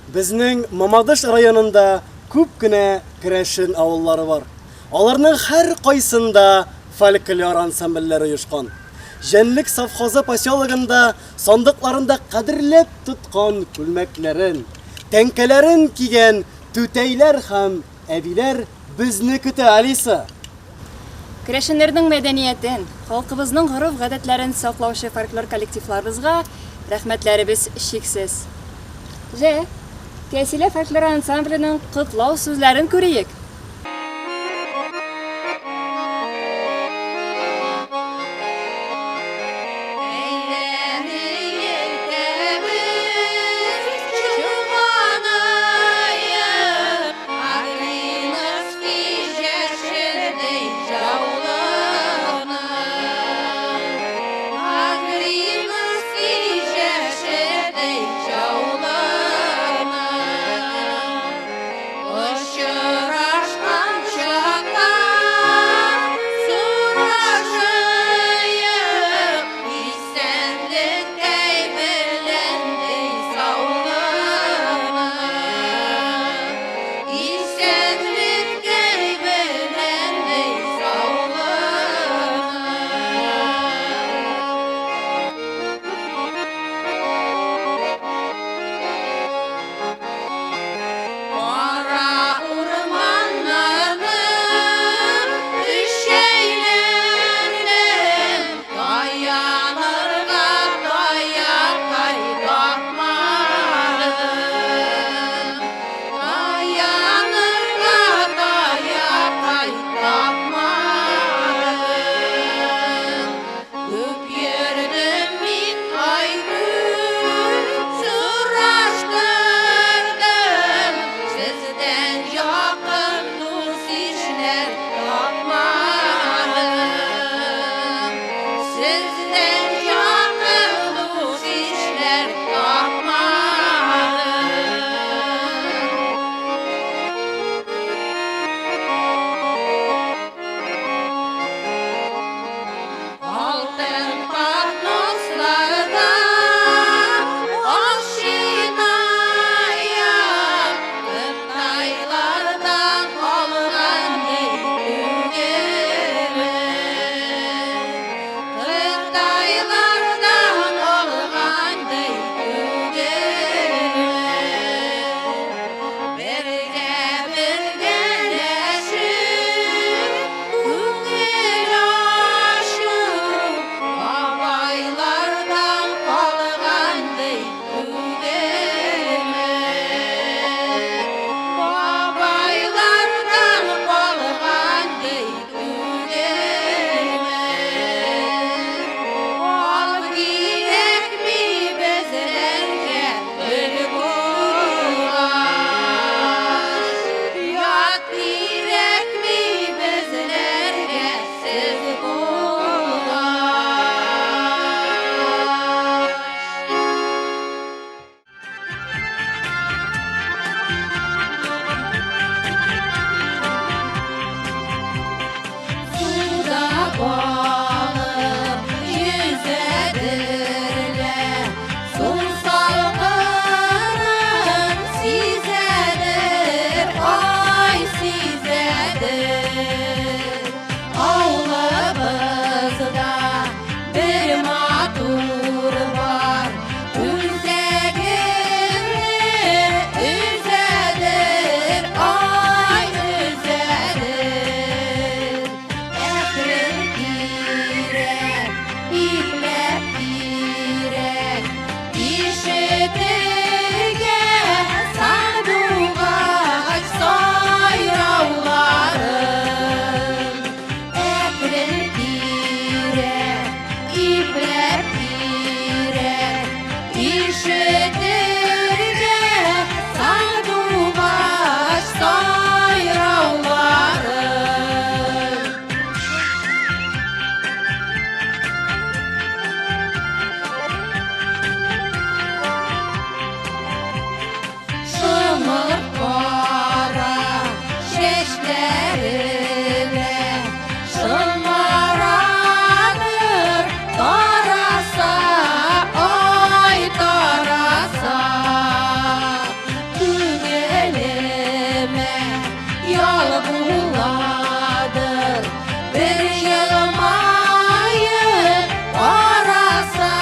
Безнең Мамадыш районында күп кенә керәшен авыллары бар. Аларның һәркайсында фольклор ансамбльләре оешкан. Җәнлек совхозы поселогында сандыкларында кадерләп тоткан күлмәкләрен, тәңкәләрен кигән түтәйләр һәм әбиләр безне көтә, Алиса! Керәшеннәрнең мәдәниятен, халкыбызның гореф-гадәтләрен саклаучы фольклор коллективларыбызга рәхмәтләребез чиксез. Җә, Кәсилә фольклор ансамбленең котлау сүзләрен күриек! ял буладыр. Бер елмаеп караса,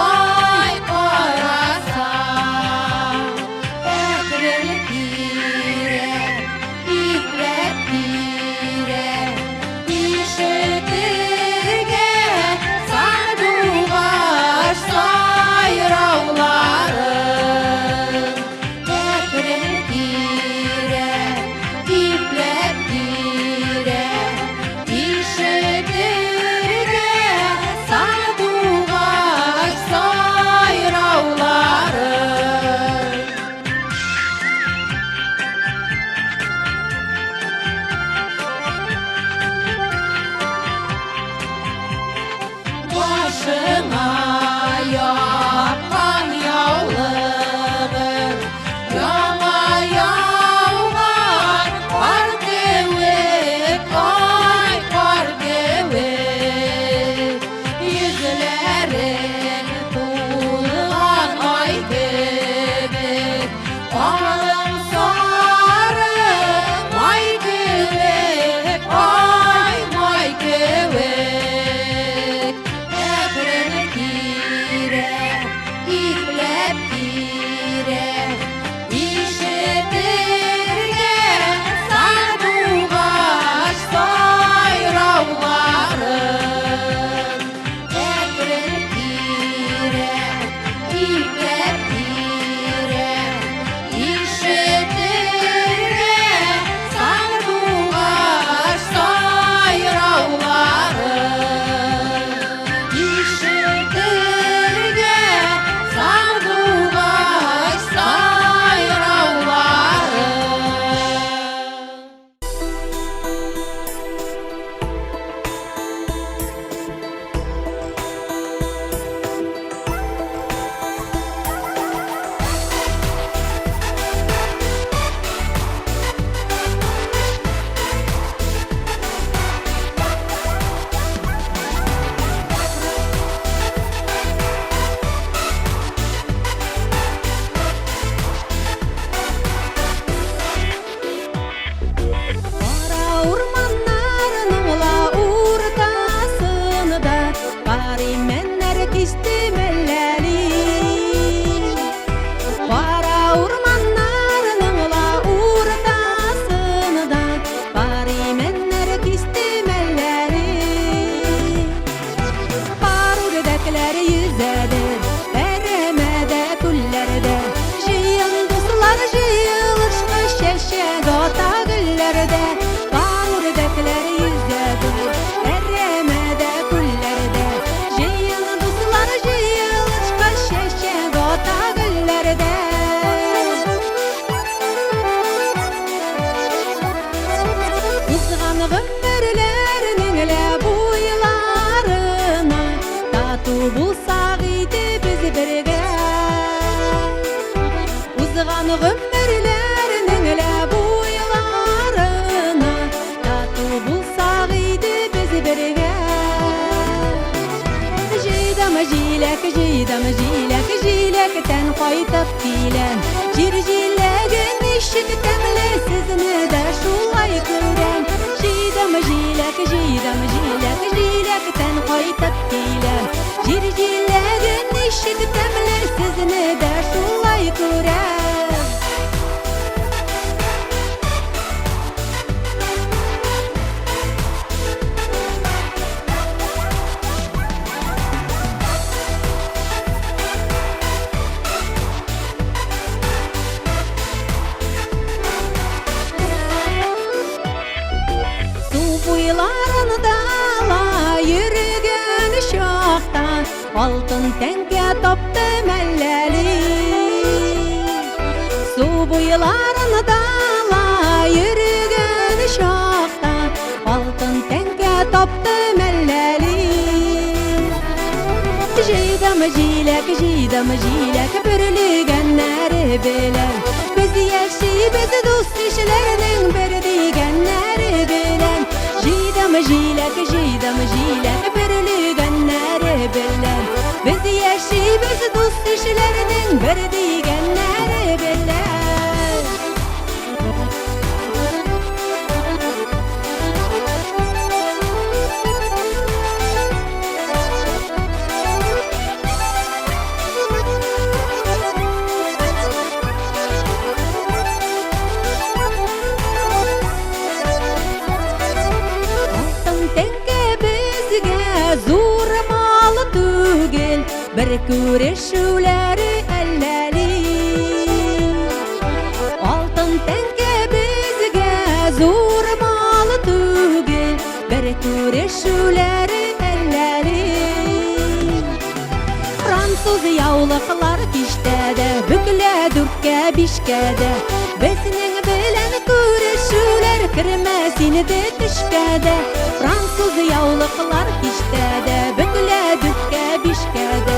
ай караса. Әкрен кирәк, ипләп кирәк, ишетергә сандугач сайрауларын. Әкрен кирәк, ипләп кирәк, ишетергә сандугач сайрауларын. Башыңа япкан яулыгың, яңа яуган кар кебек, ай, кар кебек. Йөзләрең тулган ай кебек, алың сары май кебек, ай, май кебек. Әкрен кирәк, ипләп кирәк, ишетергә сандугач сайрауларын. Әкрен кирәк, ипләп кирәк, ишетергә сандугач сайрауларын. Ишетергә сандугач сайрауларын. Кара урманнарның ла уртасында Пар имәннәр кисте мәлләли. Кара урманнарның ла уртасында Пар имәннәр кисте мәлләли. Пар үрдәкләр йөзәдер әрәмәдә, күлләрдә. Җыен дуслар җыелышкач, чәчәк ата гөлләрдә. Пар үрдәкләр йөзәдер әрәмәдә, күлләрдә. Җыен дуслар җыелышкач, чәчәк ата гөлләрдә. Узган гомерләрнең лә буйларына тату булсак иде без бергә. Узган гомерләрнең лә буйларына тату булсак иде без бергә. Җыйдым җиләк, җыйдым җиләк, җиләктән кайтып киләм. Җир җиләге ничек тәмле, сезне дә шулай күрәм. Җыйдым җиләк, җыйдым җиләк, җиләктән кайтып киләм. Җир җиләге ничек тәмле, сезне дә шулай күрәм. Су буйларында ла йөргән чакта алтын тәңкә таптым әлләли. Су буйларында ла йөргән чакта алтын тәңкә таптым әлләли. Җыйдым җиләк, җыйдым җиләк, бөрлегәннәре белән. Без яшибез дус ишләрнең бер дигәннәре белән. Җыйдым җиләк, җыйдым җиләк, бөрлегәннәре белән. Без яшибез дус ишләрнең бер дигәннәре белән. Бер күрешүләре әлләли. Алтын тәңкә безгә зур мал түгел, Бер күрешүләре әлләли. Француз яулыклар киштә дә, Бөклә дүрткә, бишкә дә. Безнең белән күрешүләр Кермәс инде төшкә дә. Француз яулыклар киштә дә, Бөклә дүрткә, бишкә дә.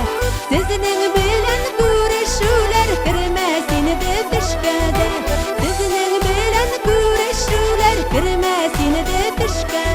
Сезнең белән күрешүләр Кермәс инде төшкә дә. Сезнең белән күрешүләр Кермәс инде төшкә.